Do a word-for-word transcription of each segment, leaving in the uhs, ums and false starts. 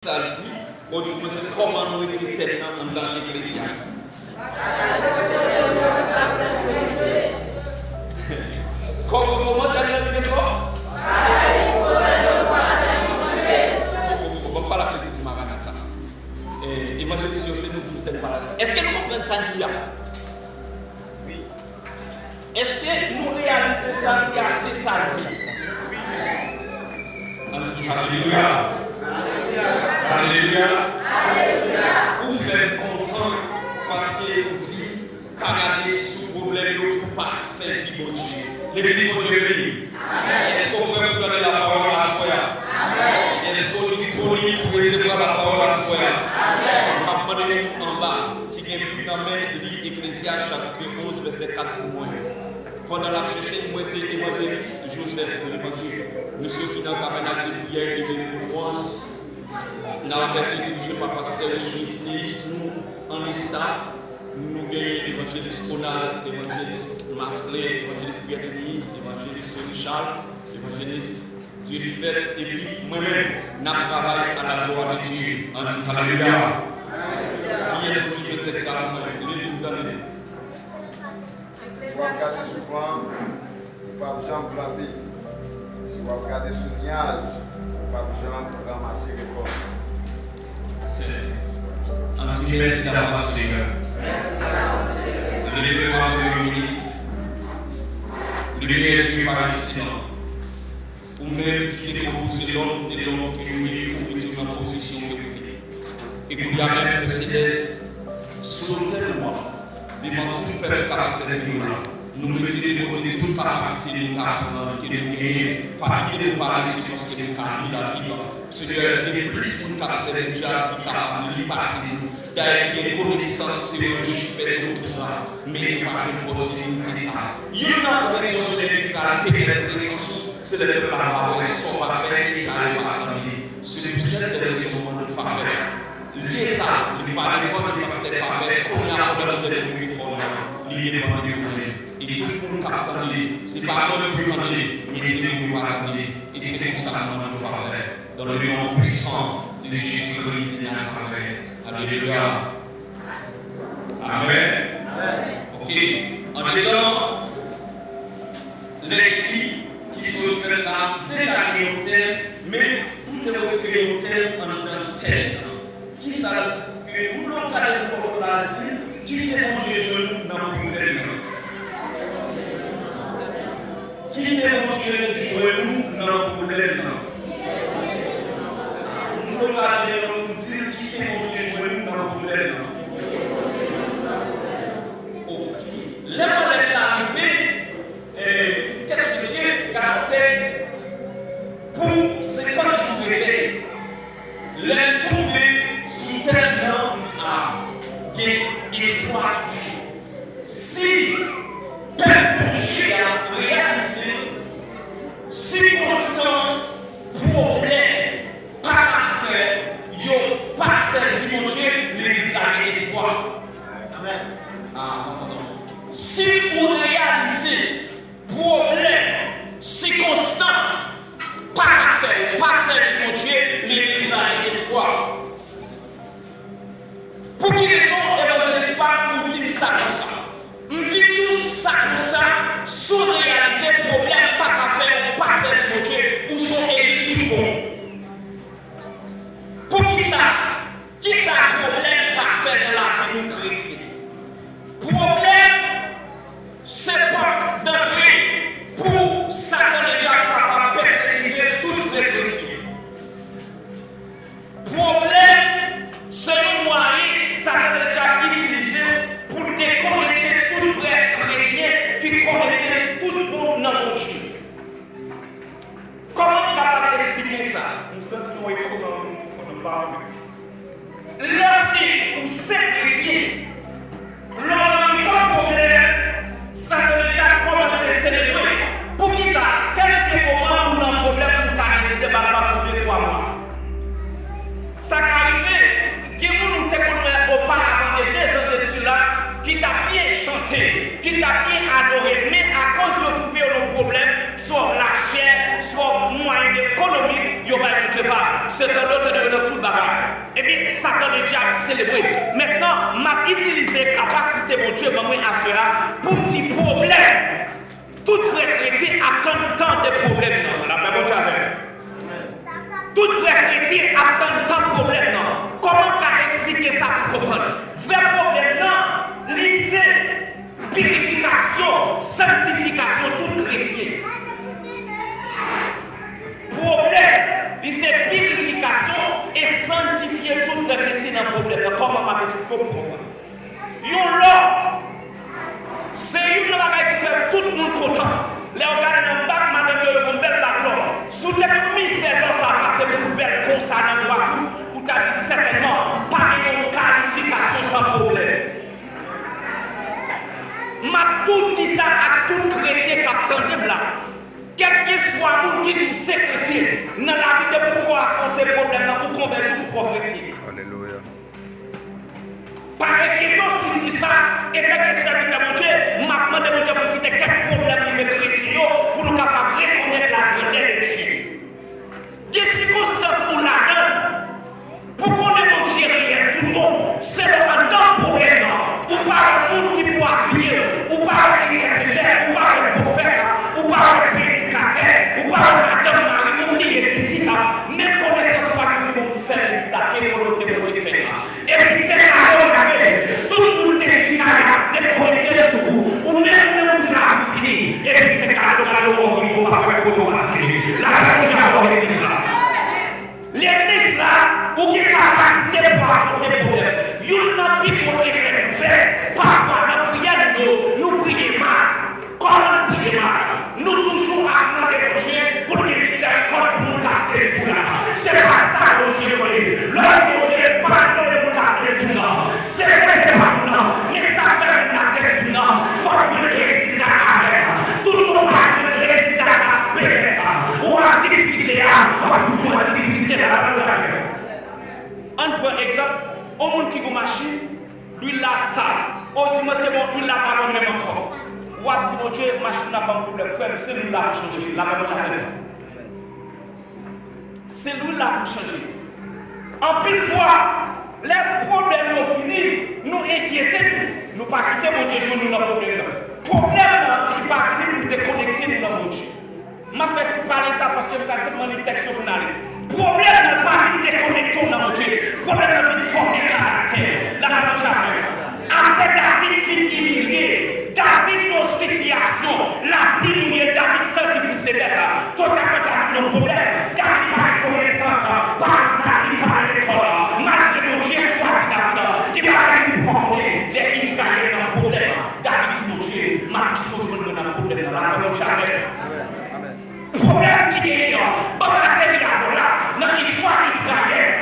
Sa l di, bon, di mwen se kòman nou retire tèt nan anndan Eklezyas. Kòman, kòman tèt nan di ankò? Bon, bon, bon, bon, pale ak legliz Maranata. Eh, evanjelis yo, se nou ki tèt pale. Èske nou konprann sa di a? Èske nou reyalize sa ki ase salye? Ann di alelouya. Alelouya. Ou fè m kontan paske ou di pa gade sou pwoblèm yo pou pa sèvi Bondye. Legliz Bondye beni. Èske w prè pou tande lapawòl aswè a? Èske w disponib pou resevwa lapawòl aswè a? M ap mande yon moun anba ki gen Bib nan men li, Eklezyas chapit onz, vèsè kat pou mwen. Pandan l ap chèche l, mwen se evanjelis Joseph Levanjil. Nou soti nan Tabènak de Priyè e de Delivrans. N ap fè dirije pa pastè Richemond Smith, nou an estaf, nou genyen evanjelis Ronald, evanjelis Marcelin, evanjelis Pierre Denise, evanjelis Sony Charles, evanjelis Dieu du fait, epi mwen menm, n ap travay à la gloire de Dieu. Ann di alelouya. Kiyès pou li jwenn tèks la pou mwen? Li pou m tande. Si w ap gade sou van, ou p ap janm plante. Si w ap gade sou nyaj, ou p ap janm ranmase rekòt. Ann di mèsi davans, Senyè. Leve nou avèk yon minit. Limyè Dye pa isi non. Ou menm ki te konpoze lòm e lòm ke yo ye, ou mete yo nan pozisyon ke yo ye. E kounye a menm, Pè Selès, sou lotèl ou a, devan tout pèp k ap sèvi w la, nou mete de kote tout kapasite nou ta pran, ke nou genyen. Pa kite nou pale, se paske nou ka li Labib. Senyè, gen plis moun k ap sèvi Dye a ki kapab li pase nou. Dayè, ki gen konesans teyolojik fè doktera, men yo pa jwenn opòtinite sa. Youn nan rezon, Senyè, ki pral penetre sans ou, se lè pèp la pa wè sa w pa fè e sa yo pa tande. Se pou sèt rezon mwen nou favè. Lye sa, li pa depann de pastè Favè, kounye a pandan nou te pou mikrofòn nan, li depann de nou menm. E tout moun k ap tande, se pa mwen pou tande, men se nou yo pa tande. E se konsa nou mande favè. Dans le nom puissant de Jésus-Christ de Nazareth. Alelouya. Amèn. Ok. Andedan lèkti ki sot fèt la, deja gen yon tèm, men m te retire yon tèm anndan tèm nan. Kisa l di? Ke moun nan kay li konfòm la di, kite Bondye jwenn ou nan pwoblèm nan. Kite Bondye jwenn ou nan pwoblèm nan. Moun nan kay li pou di, kite Bondye jwenn ou nan pwoblèm nan. Ok. Lè pwoblèm la rive, eh, ti kèt mesye gade tèks pou senkant jou revèy. Lè l tonbe sou tèm nan, a, gen espwa toujou. Si pèp Bondye a reyalize sikonstans, pwoblèm, pa ka fè yo pa sèvi Bondye, legliz la gen espwa. Amèn. A, non, non, non. Si ou reyalize pwoblèm, sikonstans, pa ka fè yo pa sèvi Bondye, legliz la gen espwa. Pou ki rezon evanjelis pa ou di m sa konsa? M vin di w sa konsa, si w reyalize pwoblèm pa ka fè ou pa sèvi Bondye, ou se yon elit tout bon. Poukisa? Kisa pwoblèm ka fè nan lavi nou kretyen? Pwoblèm se pòt dantre pou Satan ledyab kapab pèsekite tout vrè kretyen. Pwoblèm se yon mwayen Satan ledyab itilize pou l dekonekte tout vrè kretyen ki konekte tout moun nan Bondye. Kòman m kapab esplike sa? M santi yon eko nan mikrofòn nan, pa anvi. Lèske ou se kretyen, lè w nan mitan pwoblèm, Satan ledyab kòmanse selebre. Poukisa? Kèlke moman ou nan pwoblèm, ou ka deside bat pa pou de twa mwa. Sa ka rive, gen moun ou te konn wè oparavan de dezan de sila ki t ap byen chante, ki t ap byen adore, men akoz yo twouve yo nan pwoblèm, swa lachè, swa mwayen ekonomik, yo bay Bondye fab. Se tande yo tande yo nan tout bagay. Ebyen, Satan Ledyab selebre. Mentnan, m ap itilize kapasite Bondye ban mwen aswè a pou m di pwoblèm. Tout vrè kretyen ap tann tan de pwoblèm nan. Lapè Bondye avè nou. Tout vrè kretyen ap tann tan pwoblèm nan. Kòman m ka esplike sa pou konprann? Vrè pwoblèm nan, li se pirifikasyon, sanktifikasyon tout kretyen. Pwoblèm, li se pirifikasyon e sanktifye tout vrè kretyen nan pwoblèm nan. Kòman m ap esplike w pou konprann? Yon lò, se youn nan bagay ki fè tout moun kontan. Lè yo gade nan bak madanm yo, yo gen yon bèl bak lò. Si w te konn mizè lò sa pase pou l bèl konsa nan dwat ou, ou ta di sètènman, pa gen yon kalifikasyon san pwoblèm. M ap tou di sa ak tout kretyen k ap tande m la. Kèlkeswa moun ki di w se kretyen, nan lavi depi w poko afwonte pwoblèm nan, ou konvèti, ou poko kretyen. Alelouya. Pa enkyete w si m di sa, etanke sèvitè Bondye, m ap mande Bondye pou l kite kèk pwoblèm rive kretyen yo, pou nou kapab rekonèt lagrandè de Dye. Gen sikonstans ou ladan l, pou konnen Bondye reyèl tout bon, se lè w anndan pwoblèm nan, ou pa wè moun ki pou apiye w, ou pa wè entèsesè, ou pa wè pwofèt, ou pa wè predikatè, ou pa wè madanm, mari, ou bliye pitit, menm konesans ou pa gen pou moun fè dake volonte Bondye fèt la. Epi se kado gade, tout moun te chita, y ap dekonekte sou ou. Ou menm, ou menm, ou di lavi fini. Epi se kado gade, w rive, ou pa wè kote w pase. Lapè Bondye avè w, legliz la. Legliz la, ou gen kapasite pou afwonte pwoblèm. Youn nan pi gwo erè nou fè, pafwa nan priyè nou yo, nou priye mal. Kòman n priye mal? Nou toujou ap mande Bondye pou l gen mizèrikòd pou moun k ap detoune la. Se pa sa Bondye vle. Lè w di Bondye padone moun k ap detoune an, se vre se pa moun nan, men sa fè moun nan detoune an, fò w jwenn rezilta avè l. Tout moun pa jwenn rezilta k ap pèmèt la. Ou an difikilte a, w ap toujou an difikilte la, la Bondye avè w. Ann pran egzanp, yon moun ki gon machin, lwil la sal. Odimwens ke bon, lwil la pa bon menm ankò. W ap di, Bondye, machin nan ban m pwoblèm. Frè m, se lwil la pou chanje. Lapè Bondye avè nou. Se lwil la pou chanje. Anpil fwa, lè pwoblèm yo vini, nou enkyete nou. Nou pa kite Bondye jwenn nou nan pwoblèm nan. Pwoblèm nan, li pa vini pou dekonekte nou nan Bondye. M ap fè ti pale sa paske m pral senpman li tèks yo pou n ale. Pwoblèm nan pa vin dekonekte w nan Bondye. Pwoblèm nan vin fòme karaktè. Lapè Bondye avè w. Apre David fin imilye, David nan sitiyasyon, lapli mouye, David santi pouse bèt. Totalman David nan pwoblèm. David pa gen konesans, pa gen tali, pa gen lekòl. Malgre Bondye chwazi David, gen bagay li poko konnen. Lè Izrayèl nan pwoblèm, David di Bondye, m ap kite w jwenn mwen nan pwoblèm nan. Lapè Bondye avè w. Pwoblèm ki genyen an, ban m ateri avè w la, nan istwa Izrayèl.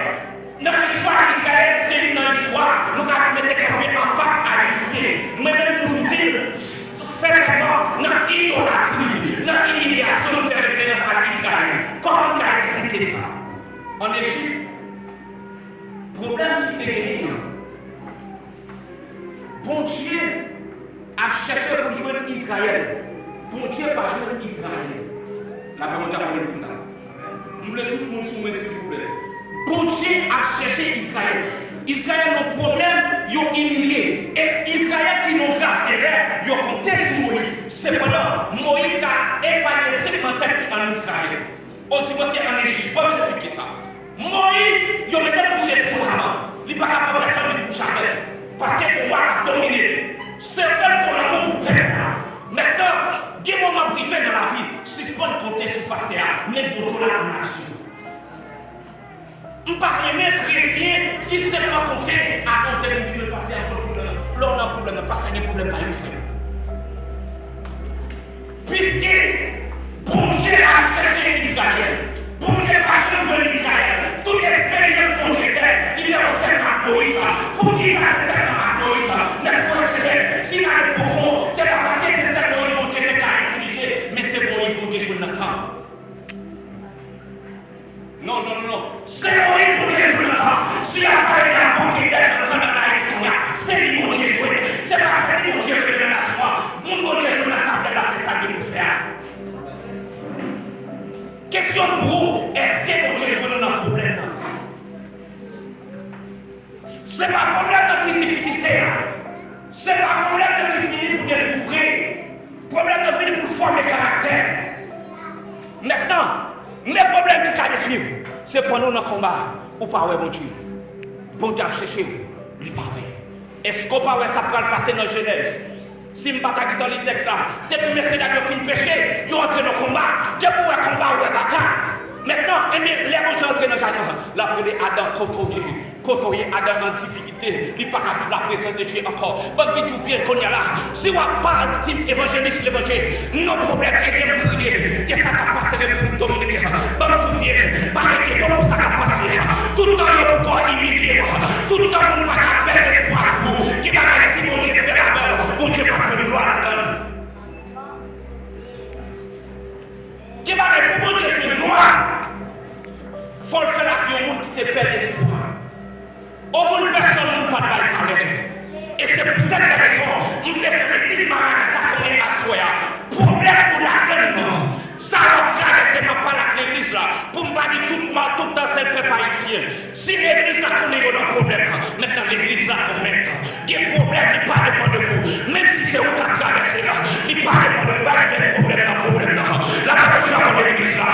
Nan istwa Izrayèl, se youn nan istwa nou ka mete kanpe anfas Ayisyen. Mwen menm toujou di l, sètènman, nan idolatri, nan imilyasyon, nou fè referans ak Izrayèl. Kòman n ka eksplike sa? An Ejip, pwoblèm ki te genyen an, Bondye ap chèche pou l jwenn Izrayèl. Bondye pa jwenn Izrayèl. Lapè Bondye avè w legliz la. M vle tout moun sou mwen, silvouplè. Bondye ap chèche Izrayèl. Izrayèl nan pwoblèm, yo imilye. E Izrayèl ki nan grav erè, yo konte sou Moyiz. Sepandan, Moyiz ka epanye senk nan tèt li ann Izrayèl. Odimwens ke ann Ejip. Ban m esplike sa. Moyiz, yo mete l kouche sou otaman. Li pa ka pran pèsonn vin kouche avè l. Paske gon wa k ap domine l. Se vre l gon lanmou pou pèp la. Mentnan, gen moman pou rive nan lavi, sispann konte sou pastè a, met Bondye w la an aksyon. M pa renmen kretyen ki sèlman konte, a non, tèl moun vin jwenn pastè a, pwoblèm nan. Lè w nan pwoblèm nan, pastè gen pwoblèm pa yo, frè m. Piske Bondye ap chèche Izrayèl. Bondye pa janm jwenn Izrayèl. Tout esperyans Bondye fè, li fè yo sèlman ak Moyiz. Poukisa se sèlman ak Moyiz? Mè frè e sè, si n ale pwofon, se pa paske se sèl Moyiz Bondye te ka itilize, men se Moyiz Bondye jwenn nan tanp. Non, non, non, non. Se Moyiz Bondye jwenn nan tanp. Si y ap pale de apòt Etènèl nan tanp ann Ayiti kounye a, se li Bondye jwenn. Se pa sèl li Bondye jwenn nan nasyon an. Moun Bondye jwenn nan sa fè l ap fè sa l gen pou fè a. Kesyon pou ou, èske Bondye jwenn ou nan pwoblèm nan? Se pa pwoblèm nan ki difikilte a. Se pa pwoblèm nan ki fini pou detwi frè. Pwoblèm nan fini pou fòme karaktè. Mentnan, men pwoblèm ki ka detwi w, se pandan w nan konba, ou pa wè Bondye. Bondye ap chèche w, li pa wè. Èske w pa wè sa k pral pase nan Jenèz? Si m pa ta gentan li tèks la, depi mesye dam yo fin peche, yo antre nan konba. Depi w wè konba, w wè batay. Mentnan, ebyen, lè Bondye antre nan jaden an, l ap rele Adan, kote w ye? Kote w ye? Adan an difikite, li pa ka viv laprezans de Dye ankò. Ban m di w byen kounye a la, si w ap pa di m evanjelis levanjil, non pwoblèm, ede m priye. Gen sa k ap pase Repiblik Dominikèn. Ban m di w byen, pa enkyete w pou sa k ap pase a. Tout tan yo poko imilye w, tout tan moun pa ka pèd espwa sou ou, gen bagay si Bondye fè l avè w, Bondye pa jwenn glwa ladan l. Gen bagay pou Bondye jwenn glwa, fò l fè l ak yon moun ki te pèd espwa. Yon moun pèsòn moun pa t bay valè. E se pou sèt rezon, m vle fè legliz Maranata konnen aswè a. Pwoblèm ou ladann nan, sa w ap travèse, m ap pale ak legliz la, pou m pa di tout, tout tan sèl pèp ayisyen. Si legliz la konnen yo nan pwoblèm, mentnan legliz la gon mèt. Gen pwoblèm, li pa depann de ou. Menm si se ou k ap travèse la, li pa depann de ou. Pa gen pwoblèm nan pwoblèm nan. Lapèpètya avè legliz la.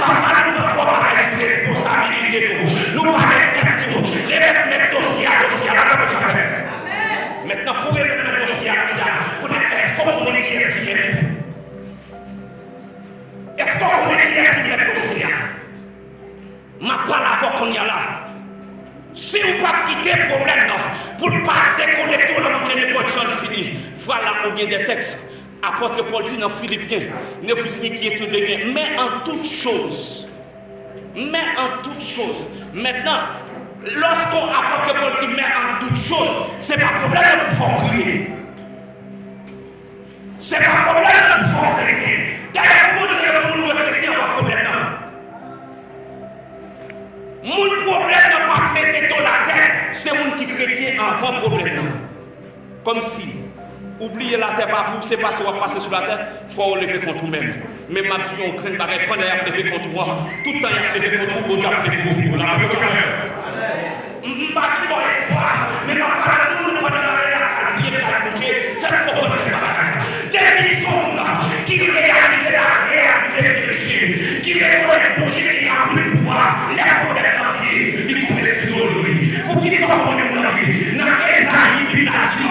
Pafwa nou pran twòp bagay sou responsabilite nou. Nou pa met tèt nou. Remèt mèt dosye a dosye a. Lapèpètya avè. Mentnan, pou remèt mèt dosye a dosye a, konnen èske w konnen kiyès ki mèt ou? Èske w konnen kiyès ki mèt dosye a? M ap pale avè w kounye a la. Si w p ap kite pwoblèm nan pou l pa dekonekte w nan Bondye nenpòt jan l fini, vwala ou gen de tèks. Apòt Pòl di nan Filipyen, ne vous inquiétez de rien, mais en toute chose. Mais en toute chose. Mentnan, lòske apòt Pòl di mais en toute chose, se pa pwoblèm nan pou fè w kriye. Se pa pwoblèm nan pou fè w kretyen. Dayè, pou Bondye reponn ou dwe kretyen anvan pwoblèm nan. Moun pwoblèm nan p ap mete do l atè, se moun ki kretyen anvan pwoblèm nan. Kòmsi, ou bliye latè pa pou ou, se pase w ap pase sou latè, fò w leve kont ou menm. Men m ap di yon grenn bagay, pandan y ap leve kont ou an, tout tan y ap leve kont ou, Bondye ap leve pou ou. Lapèpètya avè w. M, m pa vin ba w espwa, men m ap pale ak moun pandan bagay la ka vire, ka di Bondye, fè m konprann kèk bagay. Depi se yon moun ki reyalize la reyalite de Dye, ki rekonèt Bondye gen anpil pouvwa, lè pwoblèm nan vini, li tonbe sou zòrèy li. Poukisa w konnen moun nan vini? Nan Ezayi, Bib la di,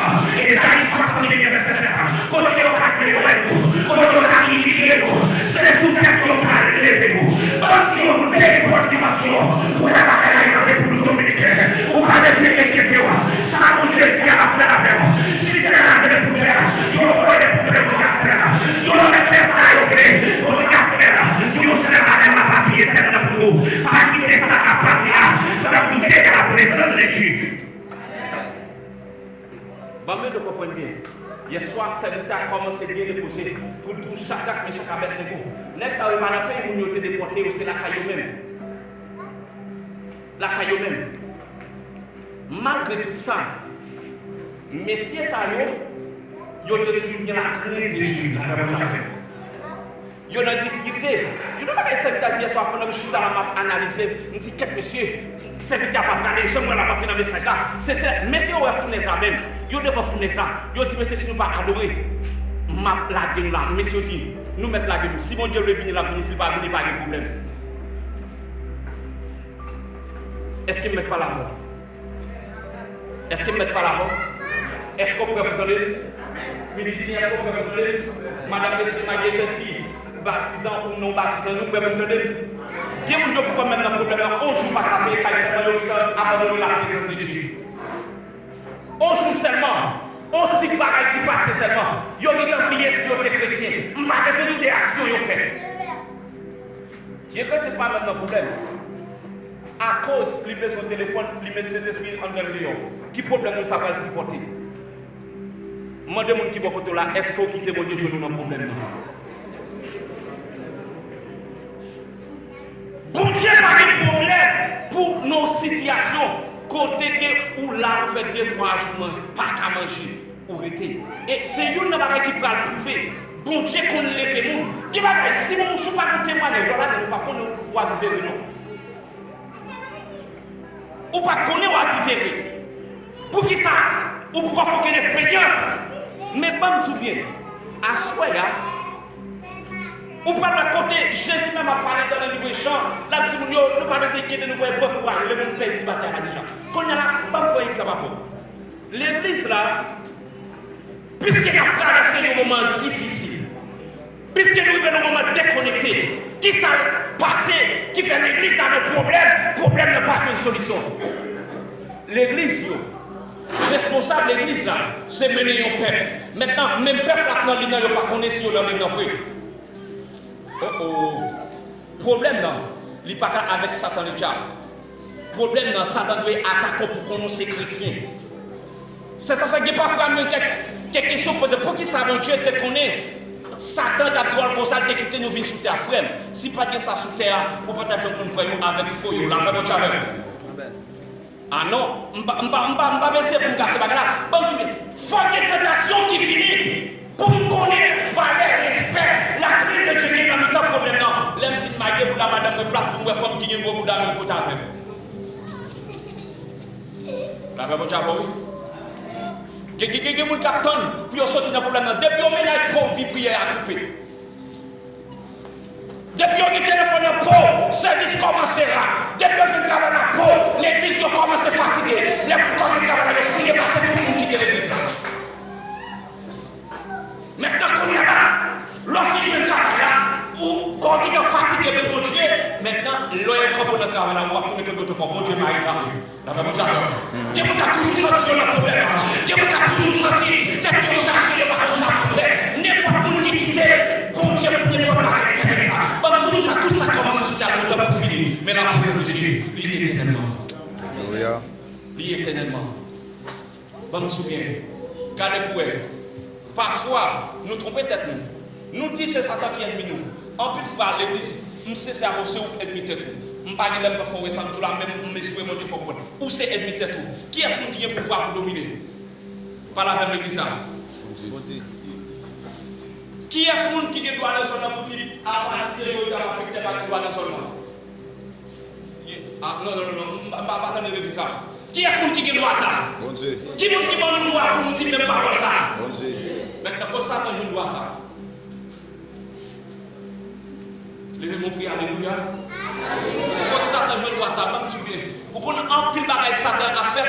Ezayi swasannde vèsè sèt la, kote yo pa vle wè nou, kote yo pa imilye nou, se sou tèt yo pral leve nou. Panse yon peyi pwodimasyon, ou wè bagay la rive pou dominiken. Ou pa bezwen enkyete w. Sa Bondye di a ap fèt avè w. Si se la menm pou fè a, yo voye pou fè Bondye ap fè la. Yo lòt fè sa yo vle, Bondye ap fè la. Yon sèl bagay m ap apiye tèt mwen pou ou. Pa kite sa k ap pase a fè w doute de la prezans de Dye. Ban m ede w konprann byen. Yèswa, sèvitè a kòmanse byen depoze pou l di w Chadrak, Mechak, Abèdnego. Nèg sa yo pa nan peyi moun yo te depòte yo, se lakay yo menm. Lakay yo menm. Malgre tout sa, mesye sa yo, yo te toujou gen lakrent de Jewova. Yo nan difikilte. Youn nan bagay sèvitè a di yèswa pandan m chita la, m ap analize, m di, kèt mesye, sèvitè a pa vin ale, jan m wè l ap antre nan mesaj la. Se, se, mesye yo wè founèz la menm. Yo devan founèz la. Yo di, mesye, si nou pa adore, m ap lage nou la. Mesye yo di, nou mèt lage nou. Si Bondye vle vini, l ap vini. Si l pa vini, pa gen pwoblèm. Èske m mèt pale avè w? Èske m mèt pale avè w? Èske w prè pou tande m? Mizisyen, èske w prè pou tande m? Madanm, mesye, marye, jèn fi, batizan ou non batizan, nou prè pou n tande m? Gen moun yo poko menm nan pwoblèm nan, on jou pa ka veye kay sèlman, yo gentan abandone la prezans de Dye. On jou sèlman, on ti bagay ki pase sèlman, yo gentan bliye si yo te kretyen. M pa bezwen nou de aksyon yo fè. Gen kretyen ki pa menm nan pwoblèm. Akoz li bezwen telefòn, li met Sentespri anndan l deyò. Ki pwoblèm moun sa pral sipòte? Mande moun ki bò kote w la, èske w kite Bondye jwenn ou nan pwoblèm nan? Bondye pa gen pwoblèm pou nan yon sitiyasyon kote ke ou la, ou fè de twa jou man-, pa ka manje. Ou rete. E se youn nan bagay ki pral pwouve Bondye konn leve moun. Gen bagay, si moun sou pa gen temwayaj, lè w ladan l, ou p ap konnen w a viv ere non. Ou p ap konnen w a viv ere. Poukisa ou poko fè okenn eksperyans? Men ban m di w byen, aswè a, ou pral wè kote Jezi menm ap pale nan liv Jan, l ap di moun yo, nou pa bezwen enkyete nou pou eprèv pou pral, lè moun pèdi batay la deja. Kounye a la, ban m pran egzanp avè w. Legliz la, piske n ap travèse yon moman difisil, piske nou rive nan moman dekonekte, kisa l pase ki fè legliz la nan pwoblèm, pwoblèm nan pa jwenn solisyon? Legliz yo, responsab legliz la, se mennen yon pèp. Mentnan, menm pèp la k nan liy nan, yo pa konnen si yo nan liy nan vre. Oh, oh. Pwoblèm nan, li pa ka avèk Satan ledyab. Pwoblèm nan, Satan dwe atake w pou konnen w se kretyen. Se sa fè gen pafwa menm kèk, kèk kesyon poze, poukisa Bondye te konnen Satan t ap dwòl konsa, l te kite nou vin sou tè a? Frè m, si pa t gen sa sou tè a, ou pa t ap janm konn frè yo avèk fo yo. Lapè Bondye avè w. A non, m pa, m pa, m pa, m pa mesye pou m gate bagay la. Ban m di w byen, fò gen tantasyon ki vini pou m konnen valè, respè, lakrenn de Dye gen nan mitan pwoblèm nan. Lè m fin maye bouda madanm mwen plat pou m wè fanm ki gen gwo bouda menm kote avè m. Lapè Bondye avè w, wi. Gen, gen, gen, gen moun k ap tann pou yo soti nan pwoblèm nan. Depi yon mennaj pòv, vi priyè a koupe. Depi yo gen telefòn nan po, sèvis kòmanse la. Depi yo jwenn travay la po, legliz yo kòmanse fatige. Lè pou kòmanse travay la, yo priye pase tout moun kite legliz la. Mentnan kounye a la, lè w fin jwenn travay la, ou kò w gentan fatige pou Bondye. Mentnan, lè w kanpe nan travay la, w ap tounen kote w te fò Bondye mare kare. Lapè Bondye avè w. Gen moun k ap toujou santi yo nan pwoblèm. Gen moun k ap toujou santi tèt yo chaje, yo pa konn sa pou fè. Nenpòt moun ki kite Bondye pou nenpòt bagay tèlè sa. Ban m di nou sa, tout sa k kòmanse sou tè a lontan pou fini. Men laprezans de Jezi, li etènèlman. Alelouya. Li etènèlman. Ban m di w byen. Gade pou w wè. Pafwa, nou twonpe tèt nou. Nou di se Satan ki ènmi nou. Anpil fwa, legliz, m sensè avè w, se ou k ènmi tèt ou. M pa gen lè m pa fè w wè sa, m tou la, men m espere Bondye fè w konprann. Ou se ènmi tèt ou. Kiyès moun ki gen pouvwa pou domine? Pale avè m, legliz la. Bondye. Kiyès moun ki gen dwa nan zòn nan pou di, apati de jodi a, malfektè pa gen dwa nan zòn nan? Ah, non, non, non, non. M pa, m pa, m pa tande legliz sa. Kiyès moun ki gen dwa sa? Bondye. Ki moun ki ban nou dwa pou nou di menm pawòl sa? Bondye. Mentnan, kot Satan jwenn dwa sa? Leve men w, kriye alelouya. Kot Satan jwenn dwa sa? Ban m di w byen. Ou konn anpil bagay Satan ap fè.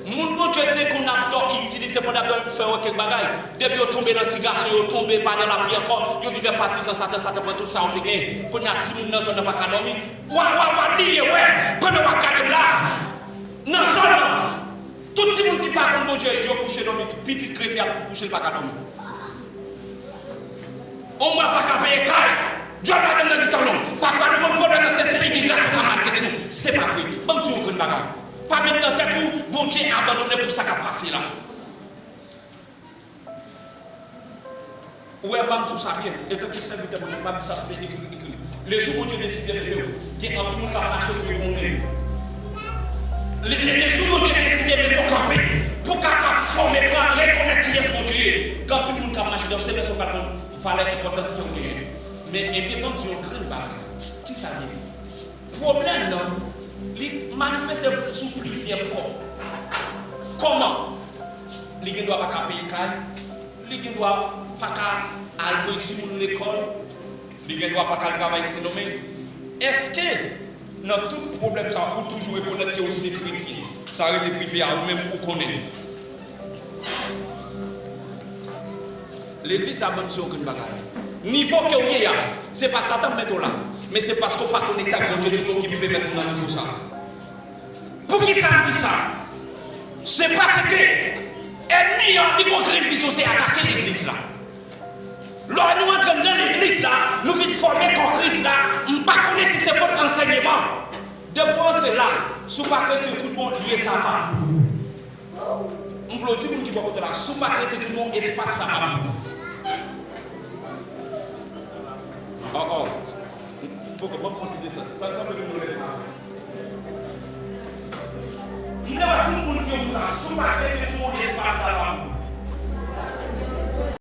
Moun Bondye te konn ap dò itilize pandan ap dòmi pou fè yo kèk bagay. Depi yo tonbe nan ti gason, yo tonbe pa nan lapri ankò, yo vin fè patizan Satan, Satan pran tout sa yo te gen. Kounye a, timoun nan zòn nan pa ka dòmi. W a, w a, w a bliye, wè, pandan w ap gade m la, nan zòn nan, tout timoun ki pa konn Bondye, yo kouche dòmi, pitit kretyen ap kouche, l pa ka dòmi. Onmwa pa ka peye kay, djòl madanm nan gentan long. Pafwa nou gon pwoblèm nan se, se imigrasyon k ap maltrete nou. Se pa vre. Ban m di w yon grenn bagay. Pa met nan tèt ou, Bondye abandone pou sa k ap pase la. Ou wè, ban m di w sa byen, antanke sèvitè Bondye, m ap di sa sou pye, ekri, ekri. Lejou Bondye deside leve w, gen anpil moun k ap mache pou yo konnen. Le, le, lejou Bondye deside mete w kanpe, pou w kapab fòme, pou w rekonèt kiyès Bondye ye, gen anpil moun k ap mache, donk se lè sa w pral konn valè, enpòtans ke w genyen. Men, ebyen, ban m di w yon grenn bagay. Kisa l ye? Pwoblèm nan, li manifeste sou plizyè fòm. Kòman? Li gen dwa pa ka peye kay, li gen dwa pa ka al voye timoun lekòl, li gen dwa pa ka al travay Sendomeng. Èske nan tout pwoblèm sa, ou toujou rekonèt ke w se kretyen? Sa rete prive a, ou menm ou konnen. Legliz la, ban m di w yon grenn bagay. Nivo ke w ye a, se pa Satan k mete w la, men se paske w pa konekte ak Bondye tout bon ki pèmèt ou nan nivo sa. Poukisa m di sa? Se paske ènmi an, li gon grenn vizyon, se atake legliz la. Lè nou antre nan legliz la, nou vin fòme kò Kris la, m pa konnen si se fòt ansèyman. Depi w antre la, si w pa kretyen tout bon, lye sa pa pou ou. M vle w di moun ki bò kote w la, si w pa kretyen tout bon, espas sa pa pou ou. Oh, oh. Poko, ban m fè yon ti desann. Sa, sa vle di moun lè sa. M te wè tout moun di yo konsa, si w pa kretyen tout bon, espas sa pa pou ou.